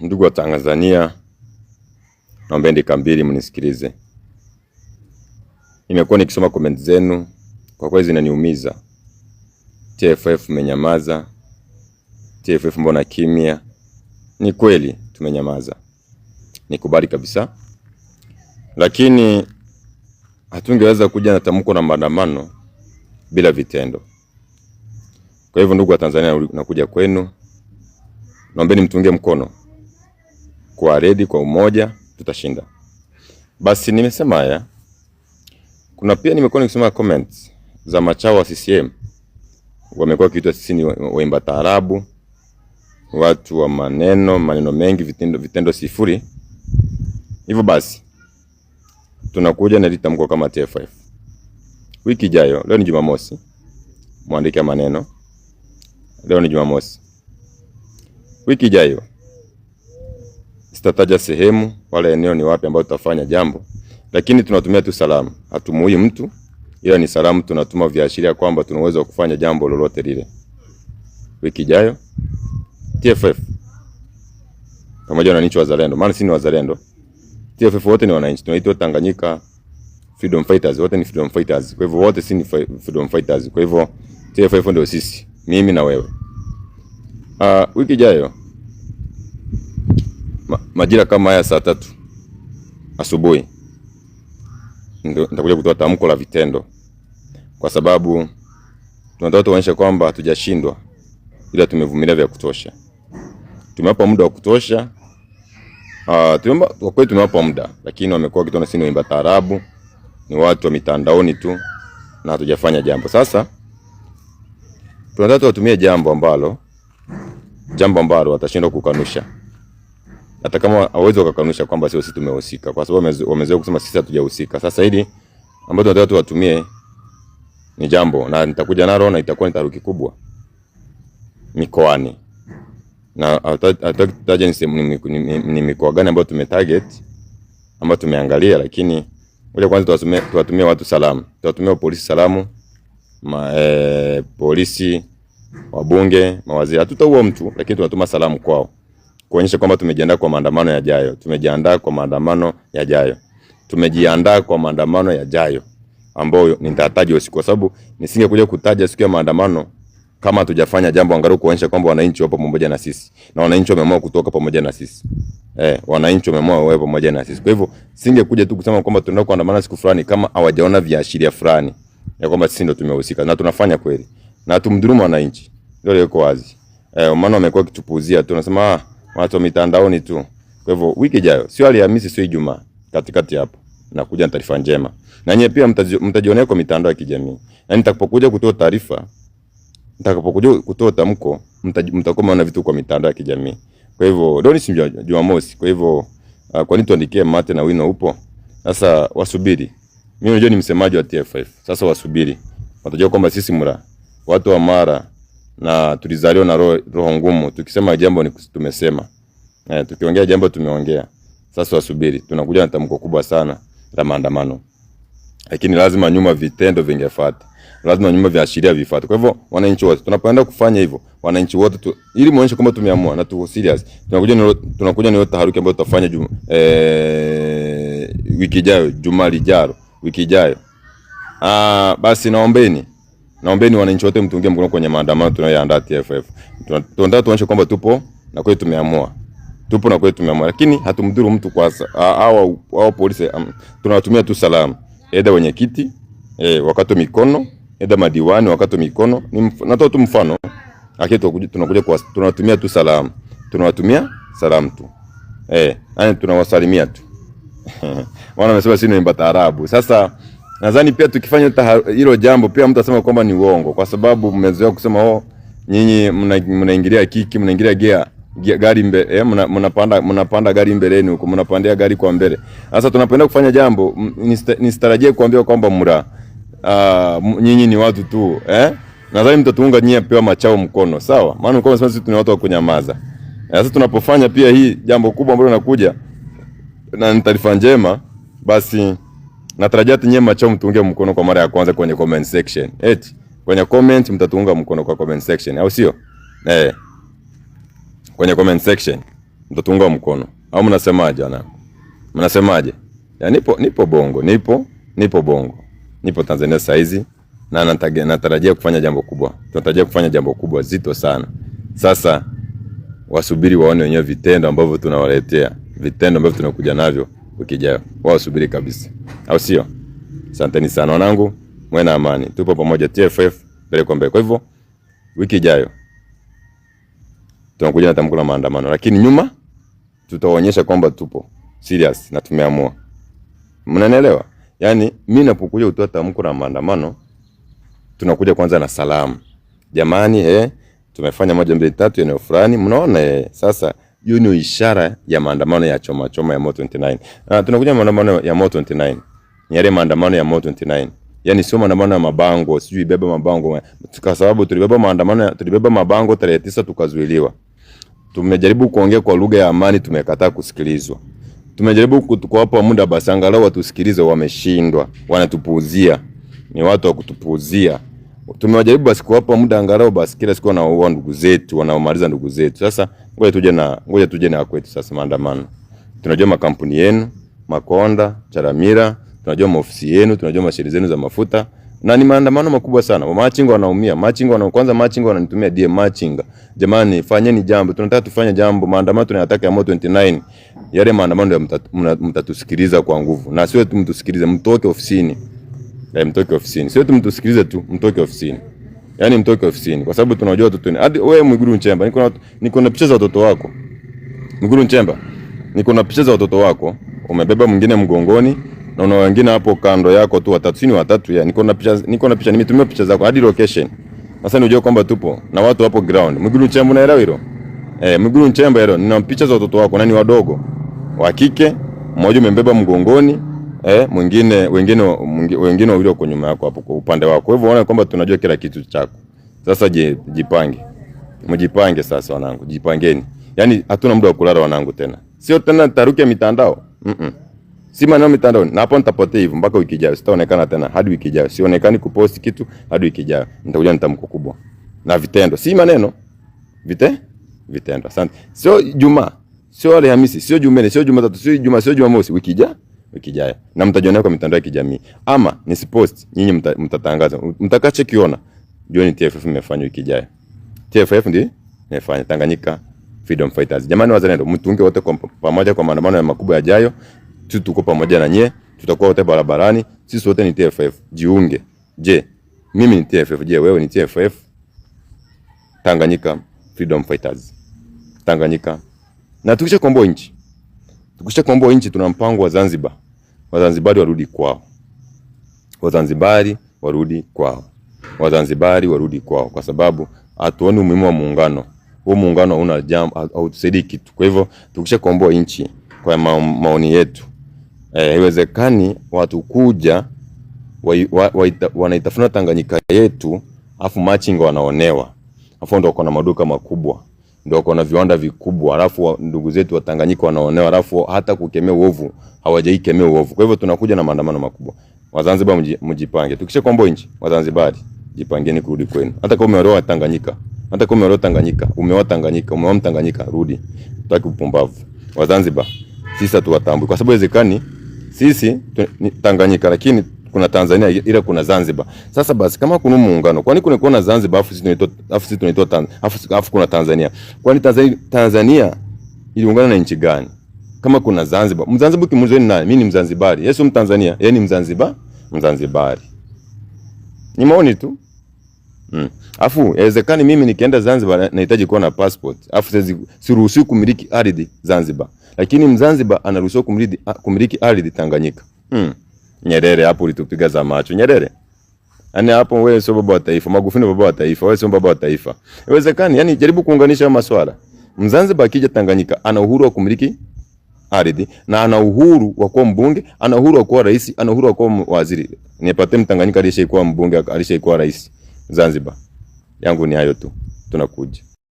Ndugu wa Tanzania, naombeni dakika mbili mnisikilize. Nimekuwa nikisoma comment zenu, kwa kweli zinaniumiza. TFF mmenyamaza, TFF mbona kimya? Ni kweli tumenyamaza, nikubali kabisa, lakini hatungeweza kuja na tamko na maandamano bila vitendo. Kwa hivyo, ndugu wa Tanzania, nakuja kwenu, naombeni mtunge mkono kwa redi, kwa umoja tutashinda. Basi nimesema haya. Kuna pia nimekuwa nikisoma comments za machawa wa CCM, wamekuwa wakiitwa sisi ni waimba taarabu, watu wa maneno maneno mengi, vitendo, vitendo sifuri. Hivyo basi tunakuja na litamko kama TFF wiki ijayo. Leo ni Jumamosi, mwandike maneno. Leo ni Jumamosi, wiki ijayo sitataja sehemu wala eneo ni wapi ambayo tutafanya jambo, lakini tunatumia tu salamu. Hatumuui mtu, ila ni salamu tunatuma viashiria kwamba tuna uwezo wa kufanya jambo lolote lile. Wiki ijayo TFF pamoja na wananchi wazalendo, maana sisi ni wazalendo. TFF wote ni wananchi, tunaitwa Tanganyika Freedom Fighters, wote ni freedom fighters. Kwa hivyo wote sisi ni freedom fighters. Kwa hivyo TFF ndio sisi, mimi na wewe. Wiki ijayo majira kama haya saa 3 asubuhi ndio nitakuja kutoa tamko la vitendo, kwa sababu tunataka tuonyeshe kwamba hatujashindwa, ila tumevumilia vya kutosha. Tumewapa muda wa kutosha. Kwa kweli tumewapa muda, lakini wamekuwa wakituona sisi ni waimba taarabu, ni watu wa mitandaoni tu na hatujafanya jambo. Sasa tunataka tuwatumie jambo ambalo watashindwa kukanusha, hata kama hawezi wakakanusha kwamba sio sisi tumehusika, kwa sababu wamezoea kusema sisi hatujahusika. Sasa hili ambalo tunataka tuwatumie ni jambo, na nitakuja nalo na itakuwa ni taharuki kubwa mikoani, na hatutaki kutaja ni sehemu ni mikoa gani ambayo tumetarget, ambayo tumeangalia, lakini ngoja kwanza tuwatumie watu salamu, tuwatumie polisi salamu, polisi, wabunge, mawaziri. Hatutaua mtu, lakini tunatuma salamu kwao kuonyesha kwamba tumejiandaa kwa maandamano yajayo. Tumejiandaa kwa maandamano yajayo. Tumejiandaa kwa maandamano yajayo ambayo nitataja usiku, kwa sababu nisingekuja kutaja siku ya maandamano kama hatujafanya jambo angalau kuonyesha kwamba wananchi wapo pamoja na sisi na wananchi wameamua kutoka pamoja na sisi. Wananchi wameamua wawe pamoja na sisi. Kwa hivyo singekuja tu kusema kwamba tunaenda kuandamana siku fulani kama hawajaona viashiria fulani ya kwamba sisi ndio tumehusika, na tunafanya kweli na tumdhulumu wananchi. Ndio liko wazi. Maana wamekuwa kitupuuzia tu, nasema watu wa mitandaoni tu. Kwa hivyo wiki ijayo, sio Alhamisi, sio Ijumaa, katikati hapo nakuja na taarifa njema. Na nyie pia mtajionea kwa mitandao ya kijamii. Na nitakapokuja kutoa taarifa, nitakapokuja kutoa tamko, mtakuwa mnaona vitu kwa mitandao ya kijamii. Kwa hivyo leo ni Jumamosi. Kwa hivyo kwa nini tuandikie mate na wino upo? Sasa wasubiri. Mimi unajua ni msemaji wa TFF. Sasa wasubiri. Watajua kwamba sisi mra watu wa Mara na tulizaliwa na roho ngumu. Tukisema jambo ni tumesema. Tukiongea jambo tumeongea. Sasa wasubiri. Tunakuja na tamko kubwa sana la maandamano. Lakini lazima nyuma vitendo vingefuata. Lazima nyuma viashiria vifuate. Kwa hivyo wananchi wote tunapoenda kufanya hivyo, wananchi wote ili muonyeshe kwamba tumeamua na tuko serious. Tunakuja ni taharuki ambayo tutafanya wiki ijayo, juma lijalo, wiki ijayo. Basi naombeni wananchi wote mtungie mkono kwenye maandamano tunayoandaa TFF. Tunataka tuonyeshe kwamba tupo na kweli tumeamua. Tupo na kweli tumeamua, lakini hatumdhuru mtu kwa hawa polisi, tunawatumia tu salamu. Aidha wenyekiti, wakati mikono, aidha madiwani wakati mikono. Natoa tu mfano. Lakini tunakuja kwa, tunawatumia tu salamu. Tunawatumia salamu tu. Yani tunawasalimia tu. Wana wamesema sisi ni taarabu. Sasa nadhani pia tukifanya hilo jambo pia mtu asema kwamba ni uongo, kwa sababu mmezoea kusema oh, nyinyi mnaingilia kiki, mnaingilia gea, gari mbele, mnapanda gari mbeleni huko, mnapandia gari kwa mbele. Sasa tunapoenda kufanya jambo, nisitarajie kuambiwa kwamba nyinyi ni watu tu, Nadhani mtatuunga nyinyi pia machao mkono, sawa? Maana mko mnasema sisi tuna watu wa kunyamaza. Sasa tunapofanya pia hii jambo kubwa ambalo linakuja na ni taarifa njema, basi natarajia hata nyinyi machao mtuunge mkono kwa mara ya kwanza kwenye comment section. Eti kwenye comment mtatuunga mkono kwa comment section, au sio? Kwenye comment section. Mtatunga mkono au mnasemaje wanangu? Mnasemaje? Ya, nipo Bongo, nipo Bongo, nipo Tanzania saizi na natarajia kufanya jambo kubwa. Tunatarajia kufanya jambo kubwa zito sana. Sasa wasubiri waone wenyewe vitendo ambavyo tunawaletea, vitendo ambavyo tunakuja navyo wiki ijayo. Wao wasubiri kabisa, au sio? Asanteni sana wanangu, mwe na amani, tupo pamoja TFF mbele kwa mbele. Kwa hivyo wiki ijayo tunakuja na tamko la maandamano, lakini nyuma tutaonyesha kwamba tupo serious na tumeamua. Mnanielewa? Yaani mimi napokuja kutoa tamko la maandamano tunakuja kwanza na salamu. Jamani, tumefanya moja mbili tatu eneo fulani, mnaona sasa hiyo ni ishara ya maandamano ya choma choma ya Mo 29. Ah, tunakuja maandamano ya Mo 29. Ni yale maandamano ya Mo 29. Yaani sio maandamano ya mabango, sijui beba mabango. Kwa sababu tulibeba maandamano, tulibeba mabango tarehe 9 tukazuiliwa. Tumejaribu kuongea kwa lugha ya amani, tumekataa kusikilizwa. Tumejaribu kuwapa muda basi angalau watusikilize, wameshindwa, wanatupuuzia. Ni watu wa kutupuuzia. Tumewajaribu basi kuwapa muda angalau basi, kila siku wanaua ndugu zetu, wanaomaliza ndugu zetu. Sasa ngoja tuje na kwetu sasa maandamano. Tunajua makampuni yenu, Makonda, Charamira, tunajua maofisi yenu, tunajua mashine zenu za mafuta. Na ni maandamano makubwa sana. Machinga wanaumia. Machinga wana kwanza machinga wananitumia DM machinga. Jamani, fanyeni jambo. Tunataka tufanye jambo. Maandamano tunayataka ya Mo 29. Yale maandamano ndio mtatusikiliza kwa nguvu. Na sio tu mtusikilize, mtoke ofisini. Mtoke ofisini. Sio tu mtusikilize tu, mtoke ofisini. Yaani mtoke ofisini kwa sababu tunajua watoto ni. Hadi wewe Mwigulu Nchemba, niko na picha za watoto wako. Mwigulu Nchemba, niko na picha za watoto wako. Umebeba mwingine mgongoni na una wengine hapo kando yako tu watatu, si ni watatu ya. Niko na picha, nimetumia picha zako hadi location. Sasa unajua kwamba tupo na watu hapo ground. Mwigulu Nchemba, unaelewa hilo? Mwigulu Nchemba hilo, nina picha za watoto wako na ni wadogo. Wa kike, mmoja umembeba mgongoni, mwingine wengine wawili wako nyuma yako hapo kwa upande wako. Kwa hivyo unaona kwamba tunajua kila kitu chako. Sasa je, jipange. Mjipange sasa wanangu, jipangeni. Yaani hatuna muda wa kulala wanangu tena. Sio tena taruki ya mitandao. Si maneno mitandao. Na hapo nitapotea hivyo mpaka wiki ijayo. Sitaonekana tena hadi wiki ijayo. Sionekani kupost kitu hadi wiki ijayo. Nitakuja na tamko kubwa. Na vitendo. Si maneno. Vitendo. Asante. Sio Juma, sio Alhamisi, sio Jumanne, sio Jumatatu, sio Ijumaa, sio Jumamosi, wiki ijayo. Wiki ijayo. Na mtajionea kwa mitandao ya kijamii. Ama nisipost, nyinyi mtatangaza. Mtakachokiona, jueni TFF imefanya wiki ijayo. TFF ndio imefanya Tanganyika Freedom Fighters. Jamani wazalendo, mtunge wote kwa pamoja kwa maandamano ya makubwa yajayo. Sisi tuko pamoja na nyie, tutakuwa wote barabarani. Sisi wote ni TFF. Jiunge. Je, mimi ni TFF? Je, wewe ni TFF? Tanganyika Freedom Fighters. Tanganyika. Na tukishakomboa nchi. Tukishakomboa nchi tuna mpango wa Zanzibar. Wazanzibari warudi kwao. Wazanzibari warudi kwao. Wazanzibari warudi kwao kwa sababu hatuoni umuhimu wa muungano. Huo muungano hauna jambo, hautusaidii kitu. Kwa hivyo tukishakomboa nchi kwa maoni yetu, haiwezekani watu kuja wanaitafuna Tanganyika yetu afu machinga wanaonewa. Afu ndio wako na maduka makubwa, ndio wako na viwanda vikubwa, alafu ndugu zetu wa Tanganyika wanaonewa, alafu hata kukemea uovu hawajaikemea uovu. Kwa hivyo tunakuja na maandamano makubwa. Wazanzibar mjipange. Tukishakomboa nchi, Wazanzibari jipangeni kurudi kwenu. Hata kama umeolewa Tanganyika, hata kama umeolewa Tanganyika, umeoa Tanganyika, umeoa Mtanganyika, rudi. Tutaki upumbavu. Wazanzibar sisi hatuwatambui kwa sababu haiwezekani sisi ni Tanganyika lakini kuna Tanzania ila kuna Zanzibar. Sasa basi kama kuna muungano, kwani kuna kuna Zanzibar afu sisi tunaitwa afu sisi tunaitwa afu kuna Tanzania. Kwani Tanzania iliungana na nchi gani? Kama kuna Zanzibar, Mzanzibar ukimuuliza ni nani? Mimi ni Mzanzibari. Yesu Mtanzania, yeye ni Mzanzibar, Mzanzibari. Ni maoni tu. Afu inawezekani mimi nikienda Zanzibar nahitaji kuwa na passport. Afu siruhusiwi kumiliki ardhi Zanzibar. Lakini Mzanzibar anaruhusiwa kumiliki ardhi Tanganyika. Nyerere hapo ulitupiga za macho. Nyerere. Yaani hapo wewe sio baba wa taifa, Magufuli baba wa taifa, wewe sio baba wa taifa. Inawezekani, yani jaribu kuunganisha masuala. Mzanzibar akija Tanganyika ana uhuru wa kumiliki ardhi na ana uhuru wa kuwa mbunge, ana uhuru wa kuwa rais, ana uhuru wa kuwa waziri. Nipate Mtanganyika alishaikuwa mbunge, alishaikuwa rais Zanzibar. Yangu ni hayo tu. Tunakuja.